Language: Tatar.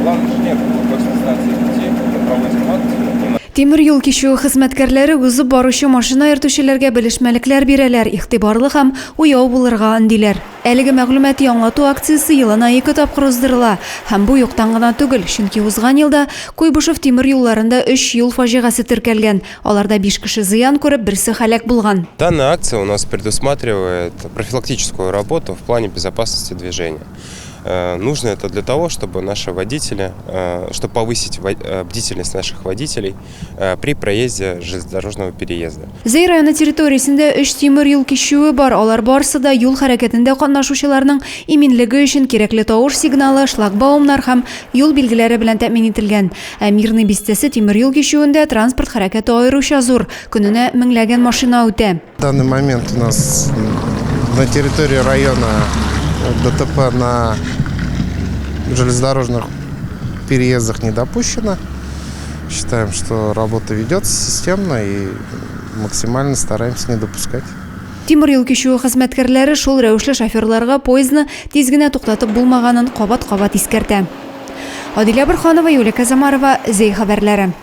Главный инженер высокой станции пути мы проводим акцию. Тимер юл кичүе хезмәткәрләре узып баручы машина йөртүчеләргә белешмәлекләр бирәләр, игътибарлы һәм уяу булырга өндиләр. Әлеге мәгълүмати аңлату акциясе елына ике тапкыр уздырыла. Һәм бу юктан гына түгел, чөнки узган елда Куйбышев тимер юлларында өч юл фаҗигасе теркәлгән. Аларда биш кеше зыян күреп, берсе һәлак булган. Данная акция у нас предусматривает профилактическую работу в плане безопасности движения. Э, нужно это для того, чтобы наши водители, э, чтобы повысить э, бдительность наших водителей при проезде железнодорожного переезда. Зәй районы территориясендә өч тимер юл кичүе бар. Алар барысы да юл хәрәкәтендә катнашучыларның иминлеге өчен кирәкле тавыш сигналы, шлагбаумнар һәм юл билгеләре белән тәэмин ителгән. Ә Мирный бистәсе тимер юл кичүендә транспорт хәрәкәте аеруча зур, көненә меңләгән машина үтә. В данный момент у нас на территории района ДТП на железнодорожных переездах не допущено. Считаем, что работа ведется системно и максимально стараемся не допускать. Тимер юл кичүе хезмәткәрләре шул рәвешле шоферларга поездны тиз генә туктатып булмаганын кабат-кабат искәртә. Адилә Борһанова, Юлия Казамарова, Зәй хәбәрләре.